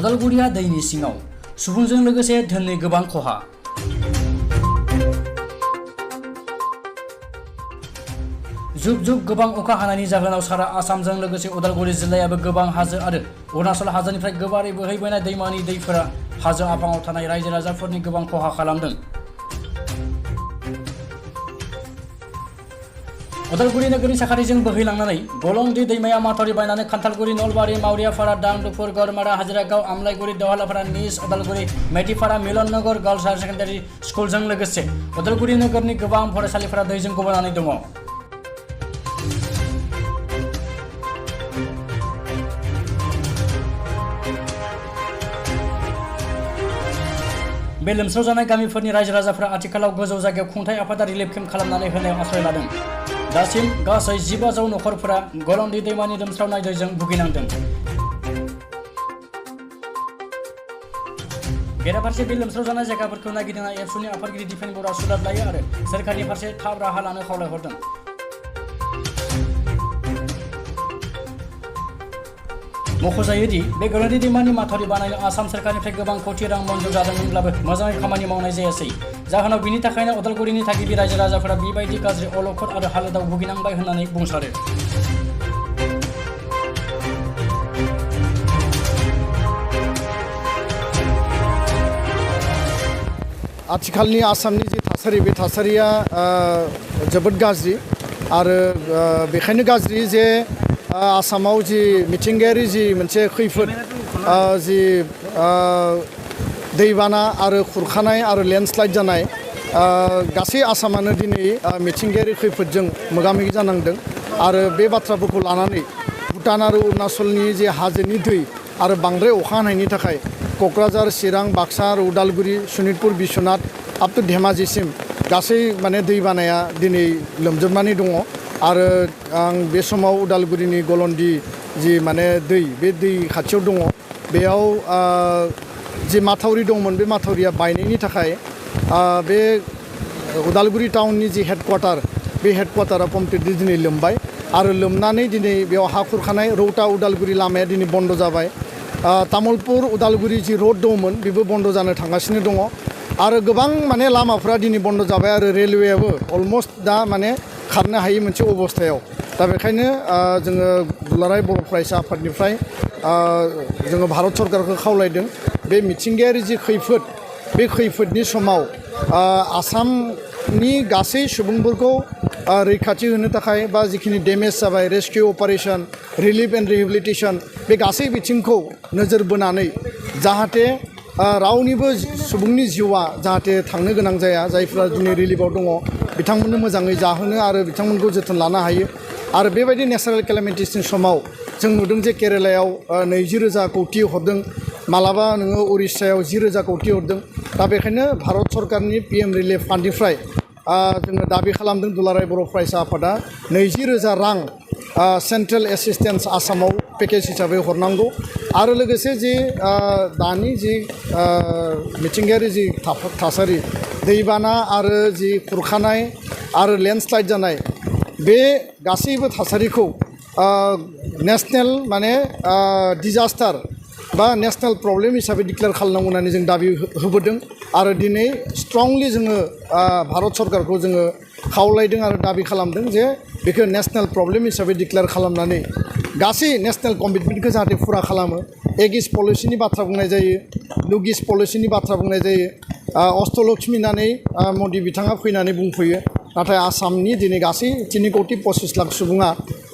उदालगुरिया दैनि सिङाव सुबुंजों लोगोसे धोननि गोबां खहा। जुब जुब गोबां अखा हानायनि जाहोनाव सारा आसामजों लोगोसे उदालगुरि जिल्लायाबो गोबां हाजो आरो अरुणाचल हाजोनिफ्राय गोबारै बोहैबोनाय दैमानि दैफोरा हाजो आफाङाव थानाय रायजो राजाफोरनि गोबां खहा खालामदों। उदालगुरि नोगोरनि साखाथिजों बोहैलांनानै गलंदि दैमाया माथावरि बायनानै खान्थालगुरि, नलबारि, मावरियापारा, दांदुफुर, गरमारा, हाजिरागाव, आमलाइगुरि, दहलापारा, निज उदालगुरि, मेटिपारा, मिलननगर गार्लस हायार सेकेन्डारि स्कुलजों लोगोसे उदालगुरि नोगोरनि गोबां फरायसालिफोरा दैजों गब'नानै दङ। बे लोमस्राव जानाय गामिफोरनि रायजो राजाफोरा आथिखालाव गोजौ जायगायाव खुंथाय आफादा रिलिफ केम्प खालामनानै होनायाव आश्रय लादों। दासिम गासै 1500 नखरफोरा गलंदि दैमानि लोमस्रावनाय दैजों भुगिनांदों। बेराफारसे बे लोमस्राव जानाय जायगाफोरखौ नागिरनाय एबसुनि आफादगिरि दिपेन बर'आ सुलाद लायो आरो सोरखारनि फारसे थाब राहा लानो खावलायहरदों। मख'जायोदि बे गलंदि दैमानि माथावरि बानायनो आसाम सोरखारनिफ्राय गोबां कोटि रां मन्जुर जादोंमोनब्लाबो मोजाङै खामानि मावनाय जायासै। जाहोनाव बिनि थाखायनो उदालगुरिनि थागिबि रायजो राजाफोरा बेबायदि गाज्रि अलखद आरो हालोदाव भुगिनांबाय होननानै बुंसारो। आथिखालनि आसामनि जि थासारि बे थासारिया जोबोद गाज्रि आरो बेखायनो गाज्रि जे आसामाव जि मिथिंगायारि जि मोनसे खैफोद जि दैबाना आरो खुरखानाय आरो लेन्डस्लाइड जानाय गासै आसामानो दिनै मिथिंगायारि खैफोदजों मोगा मोगि जानांदों आरो बे बाथ्राफोरखौ लानानै भुटान आरो अरुणाचलनि जे हाजोनि दै आरो बांद्राय अखा हानायनि थाखाय क'क्राझार, चिरां, बाक्सा आरो उदालगुरि, सनितपुर, बिश्वनाथ आप टु धेमाजिसिम गासै माने दैबानाया दिनै लोमजोबनानै दङ। आरो आं बे समाव उदालगुरिनि गलंदि जि माने दै बे दै खाथियाव दङ बेयाव जि माथावरि दंमोन बे माथावरिया बायनायनि थाखाय बे उदालगुरि टाउननि जि हेडक्वार्टार बे हेडक्वार्टारा कमप्लिटलि दिनै लोमबाय आरो लोमनानै दिनै बेयाव हा खुरखानाय रौता उदालगुरि लामाया दिनै बन्द जाबाय। तामुलपुर उदालगुरि जि रोड दंमोन बेबो बन्द जानो थांगासिनो दङ आरो गोबां माने लामाफ्रा दिनै बन्द जाबाय आरो रेलवेयाबो अलमस्ट दा माने खारनो हायै मोनसे अबस्थायाव। दा बेखायनो जोङो दुलाराय बर' फरायसा आफादनिफ्राय जोङो भारत सरकारखौ खावलायदों बे मिथिंगायारि जि खैफोद बे खैफोदनि समाव आसामनि गासै सुबुंफोरखौ रैखाथि होनो थाखाय बा जिखिनि डेमेज जाबाय रेस्किउ अपारेशन, रिलिफ एन्ड रिहेबिलिटेशन बे गासै बिथिंखौ नोजोर बोनानै जाहाथे रावनिबो सुबुंनि जिउआ जाहाथे थांनो गोनां जाया, जायफ्रा दिनै रिलिफआव दङ बिथांमोननो मोजाङै जाहोनो आरो बिथांमोनखौ जोथोन लानो हायो। आरो बेबायदि नेचारेल केलामिटिसनि समाव जों नुदों जे केरेलायाव 20,000 कौटि हरदों, मालाबा नोङो उरिष्यायाव 10,000 कौटि हरदों। दा बेखायनो भारत सरकारनि PM रिलिफ फान्डनिफ्राय जोङो दाबि खालामदों दुलाराय बर' फरायसा आफादा 20,000 रां सेन्ट्रेल एसिस्टेन्स आसामाव पेकेज हिसाबै हरनांगौ आरो लोगोसे जि दानि जि मिथिंगायारि जि थासारि दैबाना आरो जि खुरखानाय आरो लेन्डस्लाइड जानाय बे गासैबो थासारिखौ नेसनेल माने डिजास्टार बा नेसनेल प्रब्लेम हिसाबै डिक्लेयार खालामनांगौ होननानै जों दाबि होबोदों आरो दिनै स्ट्रंलि जोङो भारत सरकारखौ जोङो खावलायदों आरो दाबि खालामदों जे बेखौ नेसनेल प्रब्लेम हिसाबै डिक्लेयार खालामनानै गासै नेसनेल कमिटमेन्टखौ जाहाथे फुरा खालामो। एक इस्ट पलिसिनि बाथ्रा बुंनाय जायो, लुक इस्ट पलिसिनि बाथ्रा बुंनाय जायो, अष्टलक्ष्मी होननानै मदि बिथाङा फैनानै बुंफैयो। नाथाय आसामनि दिनै गासै 3,25,00,000 सुबुङा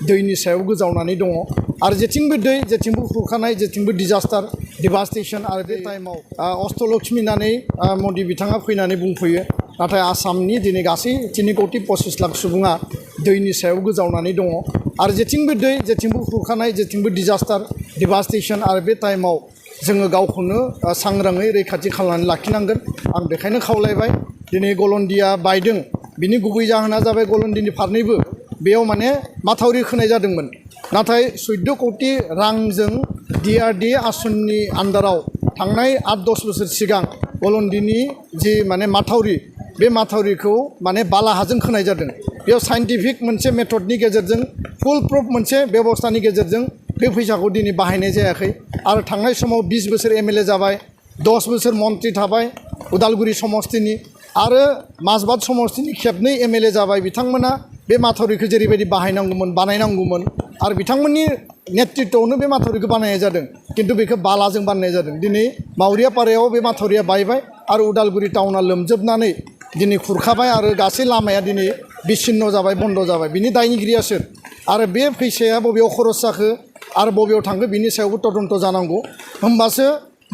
दैनि सायाव गोजावनानै दङ आरो जेथिंबो दै, जेथिंबो खुरखानाय, जेथिंबो डिजास्टार डिभास्टेसन आरो बे टाइमाव अष्टलक्ष्मी होननानै मदि बिथाङा फैनानै बुंफैयो। नाथाय आसामनि दिनै गासै 3,25,00,000 सुबुङा दैनि सायाव गोजावनानै दङ आरो जेथिंबो दै, जेथिंबो खुरखानाय, जेथिंबो डिजास्टार डिभास्टेसन आरो बे टाइमाव जोङो गावखौनो सांग्राङै रैखाथि खालामनानै लाखिनांगोन। आं बेखायनो खावलायबाय दिनै गलंदिया बायदों, बिनि गुबै जाहोना जाबाय गलंदिनि फारनैबो बेयाव माने माथावरि खोनाय जादोंमोन। नाथाय 14 कौटि रांजों DRD आसननि आन्दाराव थांनाय 8-10 बोसोर सिगां गलंदिनि जि माने माथावरि बे माथावरिखौ माने बालाहाजों खोनाय जादों। बेयाव साइन्टिफिक मोनसे मेथडनि गेजेरजों फुल प्रुफ मोनसे बेबस्थानि गेजेरजों बे फैसाखौ दिनै बाहायनाय जायाखै आरो थांनाय समाव 20 बोसोर एमएलए जाबाय 10 बोसोर मन्त्रि थाबाय उदालगुरि समस्तिनि आरो माजबाद समस्तिनि खेबनै एमएलए जाबाय बिथांमोना बे माथावरिखौ जेरैबायदि बाहायनांगौमोन बानायनांगौमोन आरो बिथांमोननि नेतृत्वआवनो बे माथावरिखौ बानायनाय जादों खिन्थु बेखौ बालाजों बानायनाय जादों दिनै मावरियापारायाव बे माथावरिया बायबाय आरो उदालगुरि टाउना लोमजोबनानै दिनै खुरखाबाय आरो गासै लामाया दिनै बिच्छिन्न जाबाय बन्द जाबाय बिनि दायनिगिरिया सोर आरो बे फैसाया बबेयाव खरस जाखो आरो बबेयाव थांखो बिनि सायावबो तदन्त जानांगौ होमबासो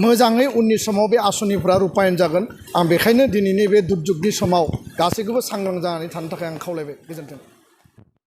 मोजाङै उननि समाव बे आसनिफोरा रुपायन जागोन आं बेखायनो दिनैनि बे दुर्जुगनि समाव गासैखौबो सांग्रां जानानै थानो थाखाय आं खावलायबाय गोजोन्थों